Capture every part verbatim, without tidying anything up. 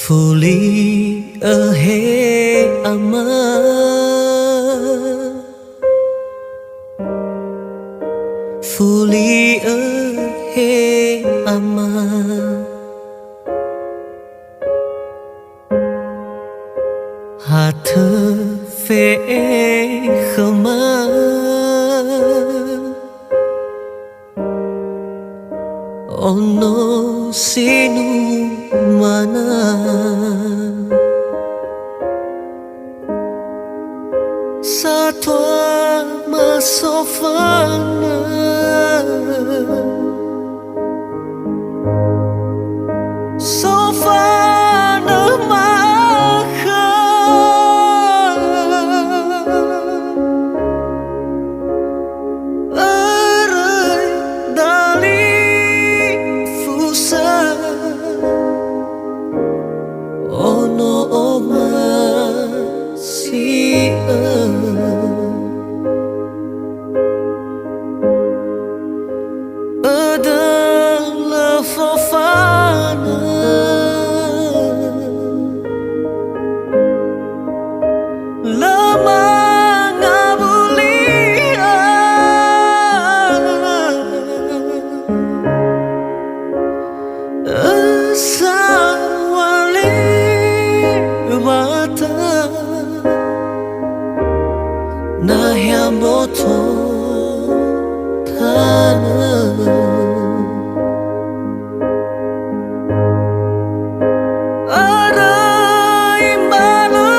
Fuli'ö he Ama, fuli'ö he Ama, ha töfe'e khöma. Ono si numana, satua masofana, sofana ma'akha. Öröi dalifusa, ono omasi'ö. Ödölö fofana, lö mangawuli'ö, ösa walewata. Nahia mboto tanö. Öröi mbalö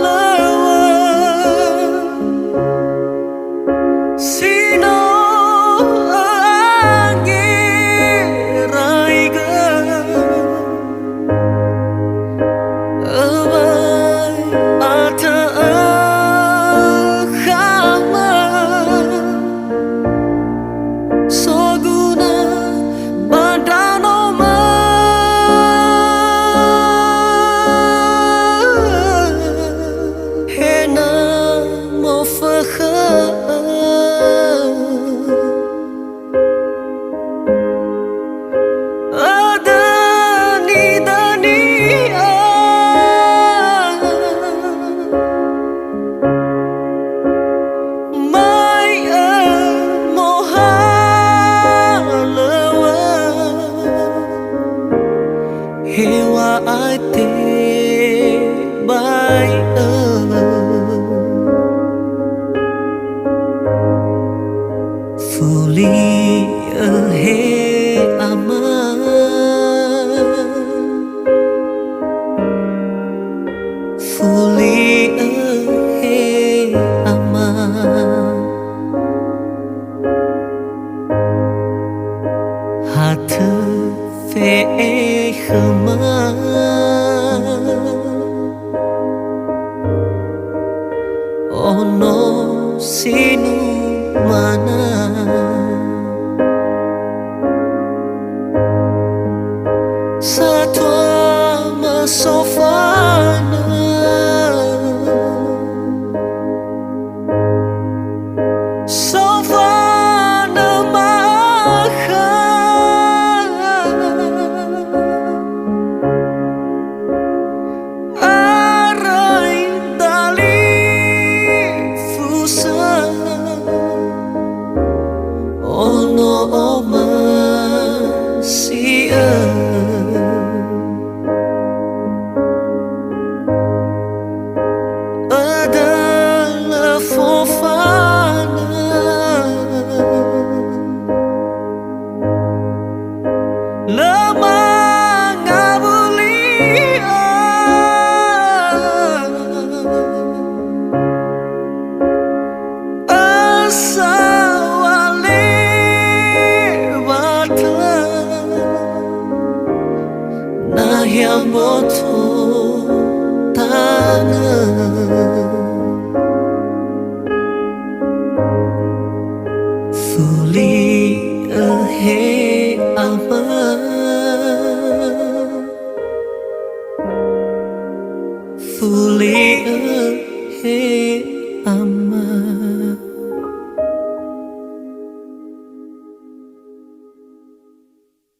halöŵö, si no ö'angeraigö. Öŵa'ö atö'ö khöma, soguna ba ndra'o ma, he na mofökhö'ö. Ödö nidania, mai'ö mohalöŵö, hew̃a'ae tebai. Fuli'ö he Ama, fuli'ö he Ama, ha töfe'e khöma. Ono si numana, satua masofana, sofana ma'akha. Öröi dalifusa, ono omasi'ö. Ödölö fofana, lö mangawuli'ö, ösa walew̃atö, nahia mboto tanö. Fuli'ö he